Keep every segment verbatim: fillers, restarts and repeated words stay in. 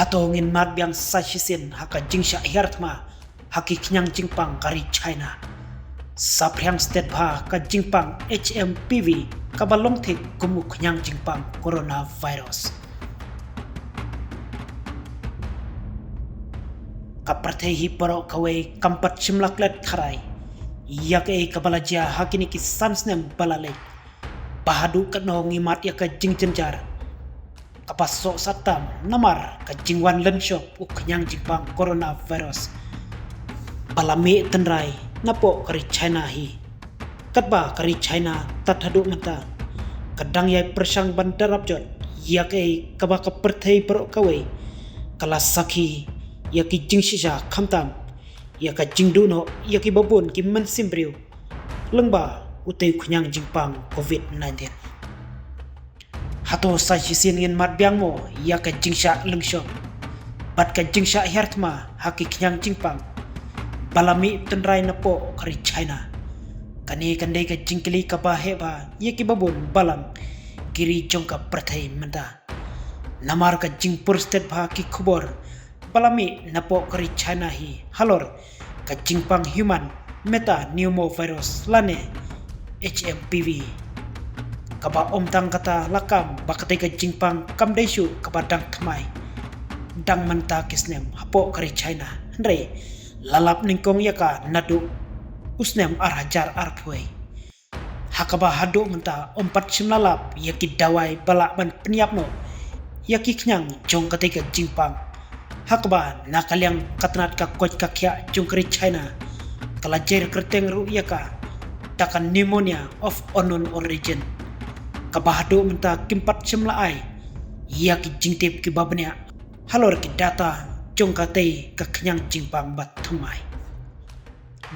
Hato ngin mad biang sa shisien ha ka jingshah hiar thma ha ki khñiang jingpang ka ri China. Saphriang stet bha ka jingpang H M P V kaba long thik kum u khñiang jingpang coronavirus. Ka pyrthei hi baroh kawei kam pat shim la klet kharai ïa kaei kaba la jia ha kine ki san snem ba la leit. Ba haduh katno ngi mad ïa ka jingjynjar kaba soh satam namar ka jingwan lynshop u khñiang jingpang coronavirus ba la mih tynrai napoh ka ri China hi. Katba ka ri China tad haduh mynta ka dang ïai pyrshang ban darap jot ïa kaei kaba ka pyrthei baroh kawei ka la sakhi ïa ki jingshisha khamtam ïa ka jingduh noh ïa kiba bun ki mynsiem briew lyngba utei u khñiang jingpang covid nineteen. Hato sa shisien ngin mad biang mo ïa ka jingshah lynshop bad ka jingshah hiar thma ha ki khñiang jingpang ba la mih tynrai napoh ka ri China? Kane kan dei ka jingkylli kaba heh bha ïa kiba bun balang ki ri jong ka pyrthei mynta. Namar ka jingpur stet bha ki khubor ba la mih napoh ka ri China hi halor ka jingpang human metapneumovirus lane H M P V, kaba ym tang kata la kam ba katei ka jingpang kam dei shuh kaba dang thymmai dang mynta ki snem hapoh ka ri China, hynrei la lap nyngkong ïa ka naduh u snem ar hajar arphew. Ha kaba haduh mynta ym pat shim la lap ïa ki dawai ba lah ban pynïap noh ïa ki khñiang jong katei ka jingpang. Ha kaba na ka liang ka tnat ka koit ka khiah jong ka ri China ka la jer kyrteng ruh ïa ka da ka pneumonia of unknown origin, kaba haduh mynta kim pat shim la ai ïa ki jingtip kiba bniah halor ki data jong katei ka khñiang jingpang ba thymmai.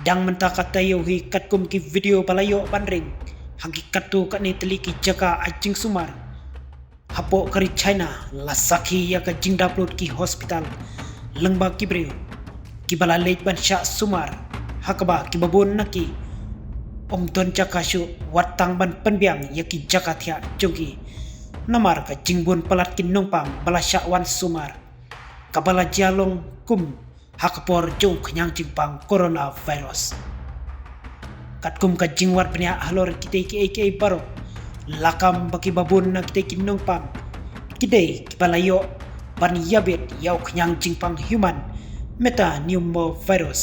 Dang mynta ka taïew hi katkum ki video ba la ïoh ban ring ha ki katto katne tylli ki jaka ai jingsumar hapoh ka ri China la sakhi ïa ka jingdap lut ki hospital lyngba ki briew kiba la leit ban shah sumar ha kaba kiba bun na ki ym don jaka shuh wat tang ban pynbiang ïa ki jaka thiah jong ki namar ka jingbun palat ki nongpang ba la shah wan sumar kaba la jia long kum ha ka por jong u khñiang jingpang coronavirus. Katkum ka jingwad bniah halor kitei kiei kiei baroh, la kam ba kiba bun na kitei ki nongpang ki dei kiba la ïoh ban ïabit ïa u khñiang jingpang human metapneumovirus,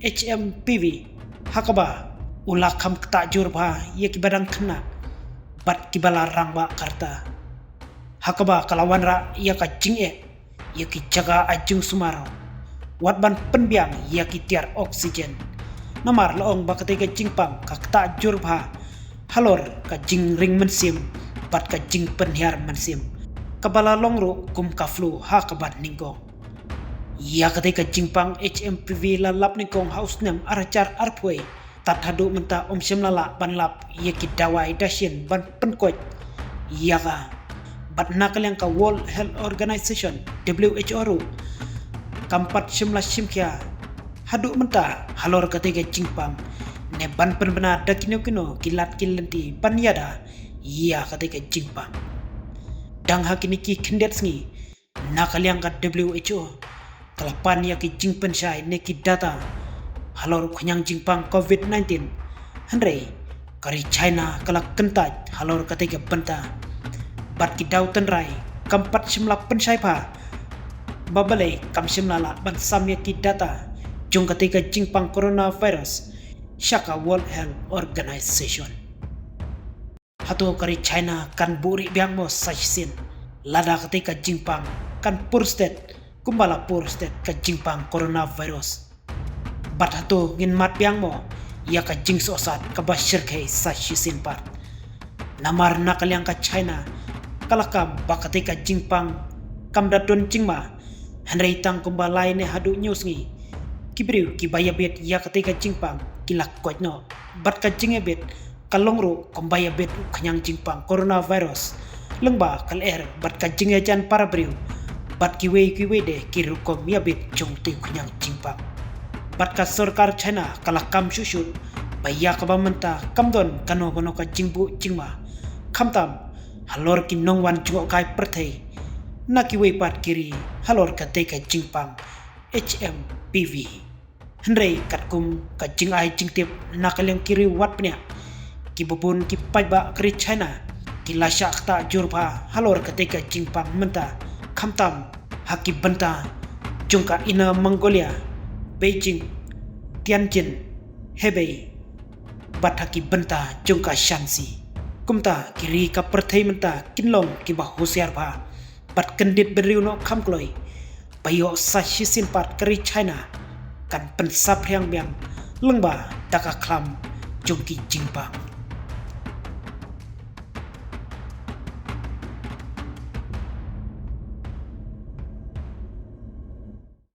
H M P V, ha kaba u la kham ktah jur bha ïa kiba dang khynnah bad kiba la rangbah ka rta, ha kaba ka la wanrah ïa ka jingeh ïa ki jaka ai jingsumar wat ban pynbiang ïa ki tiar oxygen. Namar la ong ba katei ka jingpang ka ktah jur bha halor ka jingring mynsiem bad ka jingpynhiar mynsiem, kaba la long ruh kum ka flu ha kaba nyngkong. Ïa katei ka jingpang H M P V la lap nyngkong ha u snem ar hajar arphew. Tad haduh mynta ym shym la lah ban lap ïa ki dawai dashin ban pynkoit ïa ka. Bad na ka liang ka World Health Organization, W H O, ruh kam pat shym la shim khia haduh mynta halor katei ka jingpang ne ban pynbna da kino kino ki lad ki lynti ban ïada ïa katei ka jingpang. Dang ha kine ki khyndiat sngi, na ka liang ka W H O ka la pan ïa ki jingpynshai ne ki data halor u khñiang jingpang covid nineteen. Hynrei ka ri China ka la kyntait halor katei ka bynta bad ki daw tynrai kam pat shym la pynshai bha ba balei kam shym la lah ban sam ïa ki data jong katei ka jingpang coronavirus sha ka World Health Organization. Hato ka ri China kan buhrieh biang mo sa shisien lada katei ka jingpang kan pur stet kumba la pur stet ka jingpang coronavirus? Bad hato ngin mad biang mo ïa ka jingsohsat kaba shyrkhei sa shisien pat? Namar na ka liang ka China ka la kam ba katei ka jingpang kam da don jingma, hynrei tang kumba lai ne haduh hynñiew sngi ki briew kiba ïabit ïa katei ka jingpang ki la koit noh bad ka jingïabit ka long ruh kumba ïabit u khñiang jingpang coronavirus lyngba ka lyer bad ka jingïajan para briew bad kiwei kiwei de ki rukom ïabit jong utei u khñiang jingpang. Bad ka sorkar China ka la kam shuh shuh ba ïa kaba mynta kam don kano kano ka jingbuh jingma, khamtam halor ki nongwan jngohkai pyrthei na kiwei pat ki ri halor katei ka jingpang H M P V. Hynrei katkum ka jingai jingtip na ka liang ki ri wat bniah, kiba bun ki paidbah ka ri China ki la shah ktah jur bha halor katei ka jingpang mynta, khamtam ha ki bynta jong ka Inner Mongolia, Beijing, Tianjin, Hebei, bad ha ki bynta jong ka Shanxi. Kumta ki ri ka pyrthei mynta kin long kiba husiar bha bad kyndit bynriew noh kham kloi, ba ïoh sa shisien pat ka ri China kan pynsaphriang biang lyngba da ka khlam jong ki jingpang.